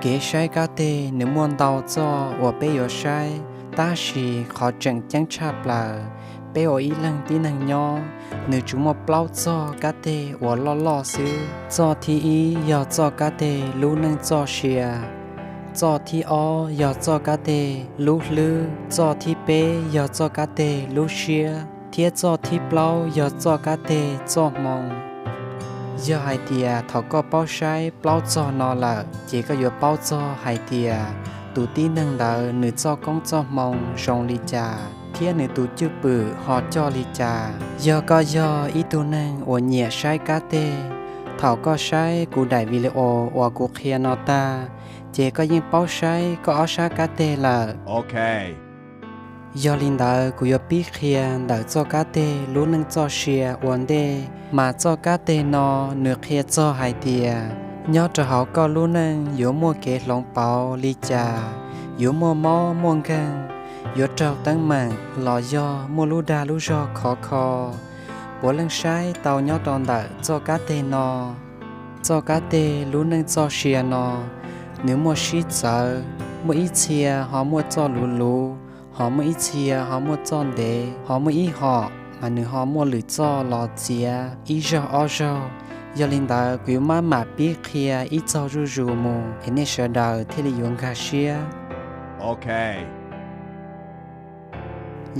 Kev saib kab teg nws muaj ntau txoj uas peb yuav saib, tab sis qhov tseem ceeb tshaj plaws, peb ua ib leeg tib neeg nyob, nws tsuas muaj plaub txoj kab teg uas loj loj xwb. Txoj thib ib yog txoj kab teg lub neej txoj sia, txoj thib ob yog txoj kab teg lub hlwb, txoj thib peb yog txoj kab teg lub siab, thiab txoj thib plaub yog txoj kab teg txoj hmoo. Yog hais tias thaum koj paub saib plaub txoj no lawm, ces koj yuav paub txog hais tias tus tib neeg ntawd nws txoj koob txoj hmoo zoo li cas thiab nws tus cwj pwm ho coj li cas. Yog koj yog ib tug neeg uas nyiam saib kab teg, thaum koj saib kuv daim video uas kuv qhia no tag, ces koj yeej paub saib koj ob sab kab teg lawm. Yog li ntawd kuv yuav pib qhia ntawm txoj kab teg lub neej txoj sia ua ntej, mas txoj kab teg no nws qhia txog hais tias nyob rau hauv koj lub neej yuav muaj kev hloov pauv li cas, yuav muaj mob muaj nkeeg, yuav raug teeb meem los yog muaj lub dag lub zog khov kho, puav leej saib tau nyob rau ntawm txoj kab teg no. Txoj kab teg lub neej txoj sia no, nws muaj sib txawv, muaj ib txhia ho muaj txoj luv luv, ho muaj ib txhia ho muaj txoj ntev, ho muaj ib hom mas nws ho muaj lwm txoj los txiav ib zaug ob zaug. Yog li ntawd kuv yuav maj mam pib qhia ib txog zuj zus mus es nej sawv daws thiaj li yuav nkag siab.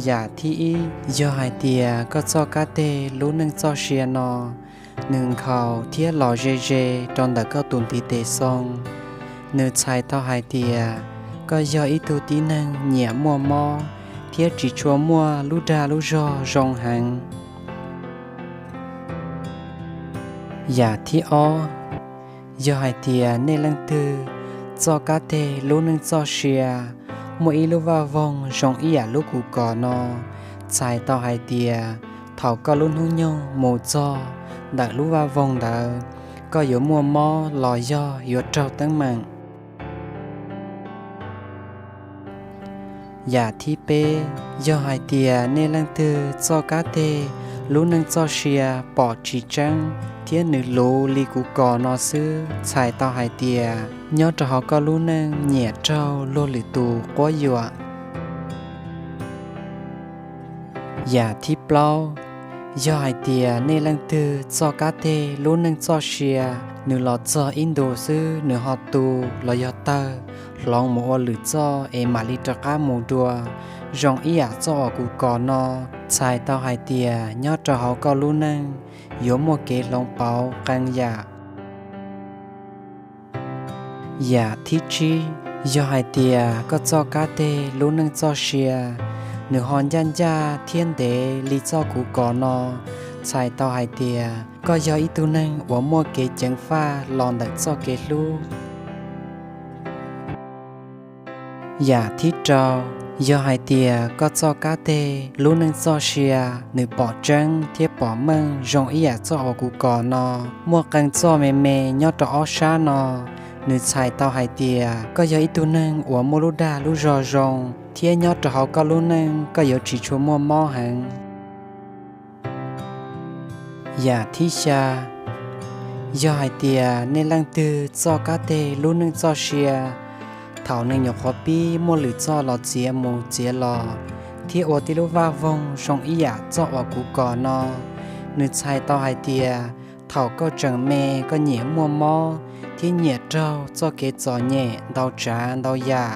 Yam thib ib, yog hais tias koj txoj kab teg lub neej txoj sia no, nws nkhaus thiab los ze ze rau ntawm koj tus ntiv tes xoo, nws txhais tau hais tias koj yog ib tug tib neeg nyiam muaj mob thiab tsis tshua muaj lub dag lub zog zoo heev. Yam thib ob, yog hais tias nej leej twg txoj kab teg lub neej txoj sia muaj ib lub vaj voog zoo ib yam lub kuv kos no, txhais tau hais tias thaum koj lub hnub nyoog mus txog ntawm lub vaj voog ntawd, koj yuav muaj mob los yog yuav raug teeb meem. Yam thib peb, yog hais tias nej leej twg txoj kab teg lub neej txoj sia pom tsis tseeb thiab nws luv li kuv kos no xwb, txhais tau hais tias nyob rau hauv koj lub neej nyiam raug luag lwm tus quab yuam. Yam thib plaub, yog hais tias nej leej twg txoj kab teg lub neej txoj sia nws los txog ib ntus xwb nws ho tu los yog tawg hloov mus ua lwm txoj es mam li rov qab mus dua, zoo ib yam txoj uas kuv kos no, txhais tau hais tias nyob rau hauv koj lub neej yuav muaj kev hloov pauv qee yam. Yam thib tsib, yog hais tias koj txoj kab teg lub neej txoj sia nws ho ncaj ncaj thiab ntev li txoj kuv kos no, txhais tau hais tias koj yog ib tug neeg uas muaj kev ceev faj los ntawm txoj kev hlub. Yam thib rau, yog hais tias koj txoj kab teg lub neej txoj sia nws pom tseeb thiab pom meej zoo ib yam txoj uas kuv kos no, muaj qee txoj me me nyob rau ob sab no, nws txhais tau hais tias koj yog ib tug neeg uas muaj lub dag lub zog zoo thiab nyob rau hauv koj lub neej koj yuav tsis tshua muaj mob heev. Yam thib xya, yog hais tias nej leej twg txoj kab teg lub neej txoj sia thaum nws nyuam qhuav pib muaj lwm txoj los txiav mus txiav los thiab ua tib lub vaj voog zoo ib yam txoj uas kuv kos no, nws txhais tau hais tias thaum koj tseem me koj nyiam muaj mob thiab nyiam raug txoj kev txom nyem ntau tsav ntau yam.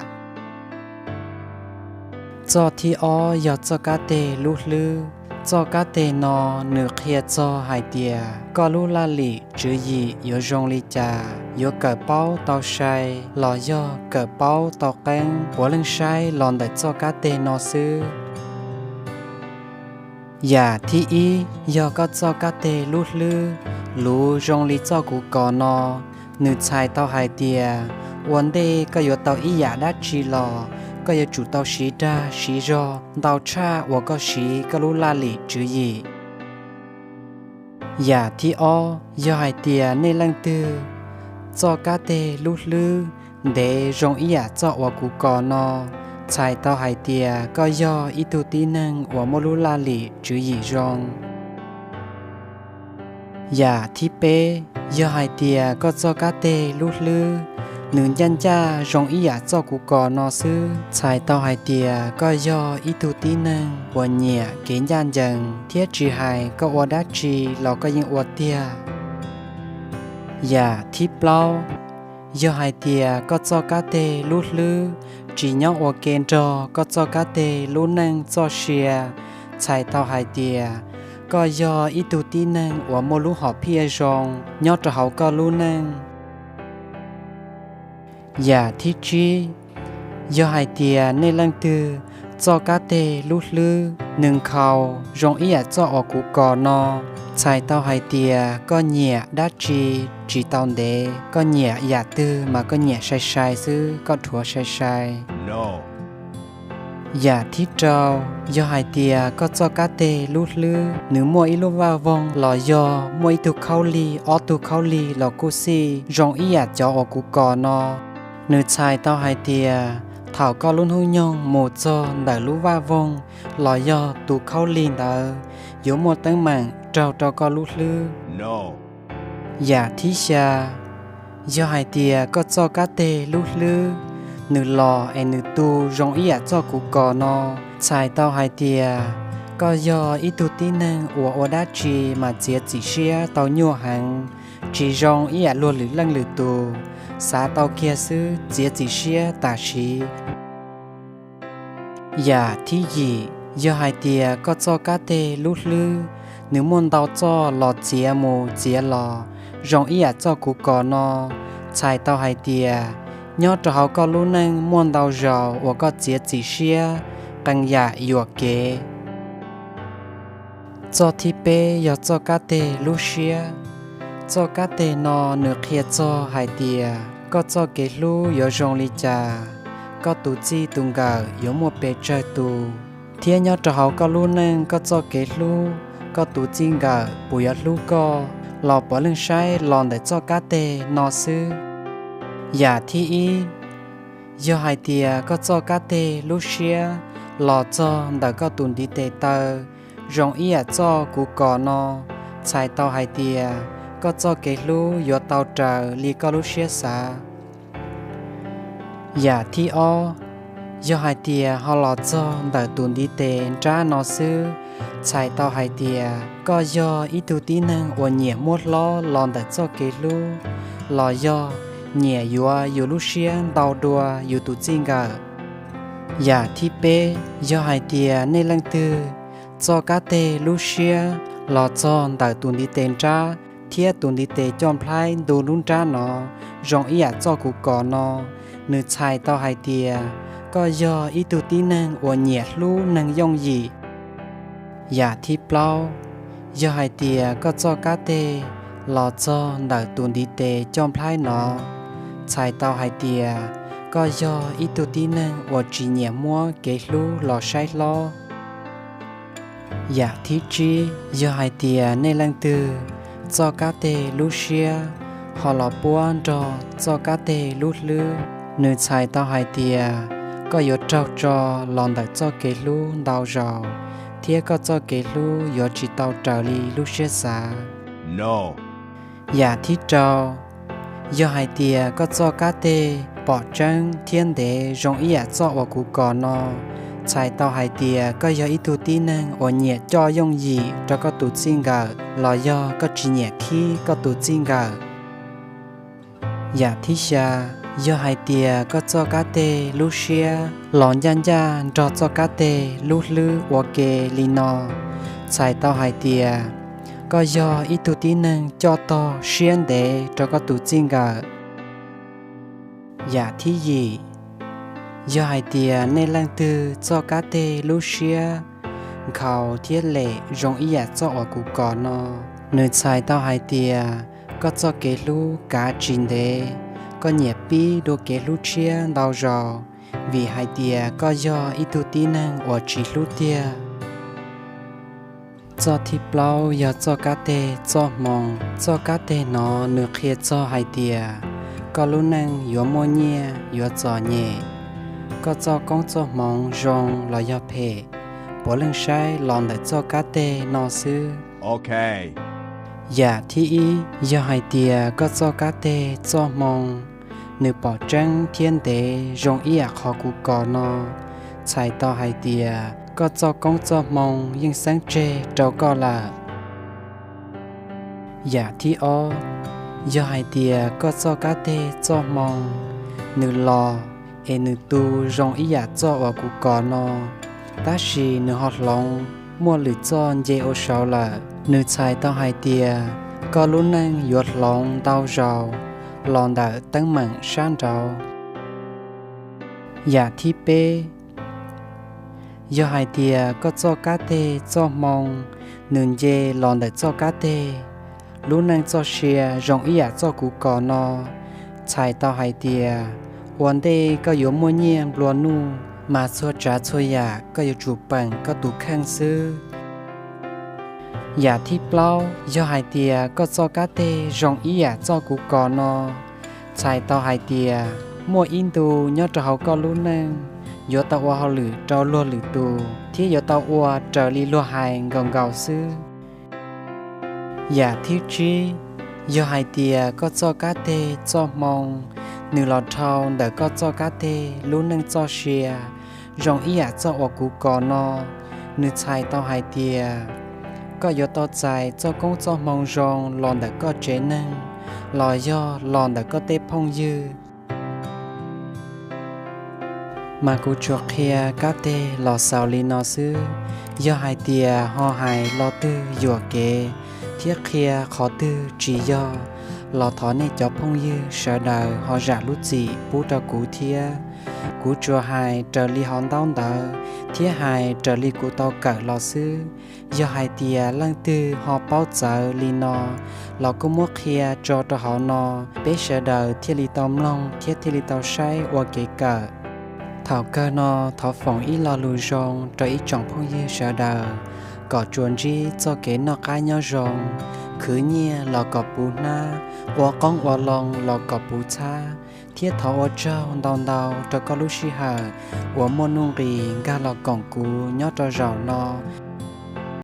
Txoj thib ob yog txoj kab teg lub hlwb. Txoj kab teg no nws qhia txog hais tias koj lub laj lim tswv yim yuav zoo li cas, yuav kawm paub tau sai los yog kawm paub tau qeeb, puav leej saib los ntawm txoj kab teg no xwb. Yam thib ib, yog koj txoj kab teg lub hlwb luv zoo li txoj kuv kos no, nws txhais tau hais tias ua ntej koj yuav tau ib yam dab tsi los koj yuav tsum tau siv dag siv zog ntau tshaj uas koj siv koj lub laj lim tswv yim. Yam thib ob, yog hais tias nej leej twg txoj kab teg lub hlwb ntev zoo ib yam txoj uas kuv kos no, txhais tau hais tias koj yog ib tug tib neeg uas muaj lub laj lim tswv yim zoo. Yam thib peb, yog hais tias koj txoj kab teg lub hlwb nws ncaj ncaj zoo ib yam txoj kuv kos no xwb, txhais tau hais tias koj yog ib tug tib neeg uas nyiam kev ncaj ncees, thiab tsis hais koj ua dab tsi los koj yeej ua tiag. Yam thib plaub, yog hais tias koj txoj kab teg lub hlwb tsis nyob ua ke nrog koj txoj kab teg lub neej txoj sia, txhais tau hais tias koj yog ib tug tib neeg uas muaj lub hom phiaj zoo nyob rau hauv koj lub neej. Yam thib tsib, yog hais tias nej leej twg txoj kab teg lub hlwb nws nkhaus zoo ib yam txoj uas kuv kos no, txhais tau hais tias koj nyiam dab tsi tsis tau ntev, koj nyiam yam twg mas koj nyiam sai sai xwb, koj dhuav sai sai. Yam thib rau, yog hais tias koj txoj kab teg lub hlwb nws muaj ib lub vaj voog los yog muaj ib tug khaub lig, ob tug khaub lig los kuj xij zoo ib yam cov uas kuv kos no, nws txhais tau hais tias thaum koj lub hnub nyoog mus txog ntawm lub vaj voog los yog tus khaub lig ntawd, yuav muaj teeb meem raug rau koj lub hlwb. Yam thib xya, yog hais tias koj txoj kab teg lub hlwb nws los es nws tu zoo ib yam txoj kuv kos no, txhais tau hais tias koj yog ib tug tib neeg uas ua dab tsi mas txiav txim siab tau nyuaj heev, tsis zoo ib yam luag lwm leej lwm tus, xav tau kiag xwb txiav txim siab tam sim. Yam thib yim, yog hais tias koj txoj kab teg lub hlwb nws muaj ntau txoj los txiav mus txiav los zoo ib yam txoj kuv kos no, txhais tau hais tias nyob rau hauv koj lub neej muaj ntau zaus uas koj txiav txim siab qee yam yuam kev. Txoj thib peb yog txoj kab teg lub siab. Txoj kab teg no nws qhia txog hais tias koj txoj kev hlub yuav zoo li cas, koj tus txij tus nkawm yuav muaj pes tsawg tus, thiab nyob rau hauv koj lub neej koj txoj kev hlub, koj tus txij nkawm puas yuav hlub koj los puav leej saib los ntawm txoj kab teg no xwb. Yam thib ib, yog hais tias koj txoj kab teg lub siab los txog ntawm koj tus ntiv tes taw zoo ib yam txoj kuv kos no, txhais tau hais tias koj txoj kev hlub yuav tau raws li koj lub siab xav. Yam thib ob, yog hais tias ho los txog ntawm tus ntiv tes nrab no xwb, txhais tau hais tias koj yog ib tug tib neeg uas nyiam muab hlob los ntawm txoj kev hlub, los yog nyiam yuav yus lub siab ntau dua yus tus txij nkawm. Yam thib peb, yog hais tias nej leej twg txoj kab teg lub siab los txog ntawm tus ntiv tes nrab thiab tus ntiv tes coj nplhaib ntu lub nrab no zoo ib yam txoj kuv kos no, nws txhais tau hais tias koj yog ib tug tib neeg uas nyiam hlub neeg yooj yim. Yam thib plaub, yog hais tias koj txoj kab teg los txog ntawm tus ntiv tes coj nplhaib no, txhais tau hais tias koj yog ib tug tib neeg uas tsis nyiam muab kev hlub los saib hlob. Yam thib tsib, yog hais tias nej leej twg txoj kab teg lub siab ho los puab nrog txoj kab teg lub hlwb, nws txhais tau hais tias koj yuav raug tso los ntawm txoj kev hlub ntau zaus, thiab koj txoj kev hlub yuav tsis tau raws li lub siab xav. Yam thib rau, yog hais tias koj txoj kab teg pom tseeb thiab ntev zoo ib yam txoj uas kuv kos no, txhais tau hais tias koj yog ib tug tib neeg uas nyiam coj yooj yim rau koj tus txij nkawm los yog koj tsis nyiam khib koj tus txij nkawm. Yam thib xya, yog hais tias koj txoj kab teg lub siab los ncaj ncaj nrog txoj kab teg lub hlwb ua ke li no, txhais tau hais tias koj yog ib tug tib neeg coj tog siab ntev rau koj tus txij nkawm. Yam thib yim, yog hais tias nej leej twg txoj kab teg lub siab nkhaus thiab lem zoo ib yam txoj uas kuv kos no, nws txhais tau hais tias koj txoj kev hlub kav tsis ntev, koj nyiam pib dua kev hlub tshiab ntau zaus, vim hais tias koj yog ib tug tib neeg uas tsis hlub tiag. Txoj thib plaub yog txoj kab teg txoj hmoov. Txoj kab teg no nws qhia txog hais tias koj lub neej yuav muaj nyiaj yuav txom nyem, koj txoj koob txoj hmoov zoo los yog phem, puav leej saib los ntawm txoj kab teg no xwb. Yam thib ib, yog hais tias koj txoj kab teg txoj hmoo nws pom tseeb thiab ntev zoo ib yam qhov kuv kos no, txhais tau hais tias koj txoj koob txoj hmoo yeej xeeb tseg rau koj lawm. Yam thib ob, yog hais tias koj txoj kab teg txoj hmoo nws los es nws tu zoo ib yam txoj uas kuv kos no, tab sis nws ho hloov muaj lwm txoj nce ua saud lawm, nws txhais tau hais tias koj lub neej yuav hloov ntau zaus los ntawm teeb meem sab nraud. Yam thib peb, yog hais tias koj txoj kab teg txoj hmoo nws nce los ntawm txoj kab teg, lub neej txoj sia zoo ib yam txoj kuv kos no, txhais tau hais tias ua ntej koj yuav muaj nyiaj nplua nuj mas txhua tsav txhua yam koj yuav tsum peem koj tus kheej xwb. Yam thib plaub, yog hais tias koj txoj kab teg zoo ib yam txoj kuv kos no, txhais tau hais tias muaj ib ntu nyob rau hauv koj lub neej yuav tau ua hauj lwm rau luag lwm tus thiab yuav tau ua raws li luag hais nkaus nkaus xwb. Yam thib tsib, yog hais tias koj txoj kab teg txoj hmoo nws los dhau ntawm koj txoj kab teg lub neej txoj sia zoo ib yam txoj uas kuv kos no, nws txhais tau hais tias koj yuav tau txais txoj koob txoj hmoo zoo los ntawm koj tsev neeg los yog los ntawm koj tej phooj ywg. Mas kuv tsuas qhia kab teg los xaus li no xwb. Yog hais tias ho hais lo twg yuam kev thiab qhia qhov twg tsis yog los thov nej cov phooj ywg sawv daws ho zam lub txim pub rau kuv thiab. Kuv tsuas hais raws li hauv ntaub ntawv thiab hais raws li kuv tau kawm los xwb. Yog hais tias leej twg ho paub txawv li no los kuj muab qhia tso rau hauv no, peb sawv daws thiaj li tau mloog thiab thiaj li tau saib ua kev kawm. Thaum kawg no thov foom ib lo lus zoo rau ib tsoom phooj ywg sawv daws kom tsuas ntsib txoj kev noj qab nyob zoo, khwv nyiaj los kom puv hnab, ua qoob ua loo los kom puv txhab, thiab thov ua tsaug ntau ntau rau koj lub sij hawm uas muaj nuj nqis nkag los koom kuv nyob rau zaum no.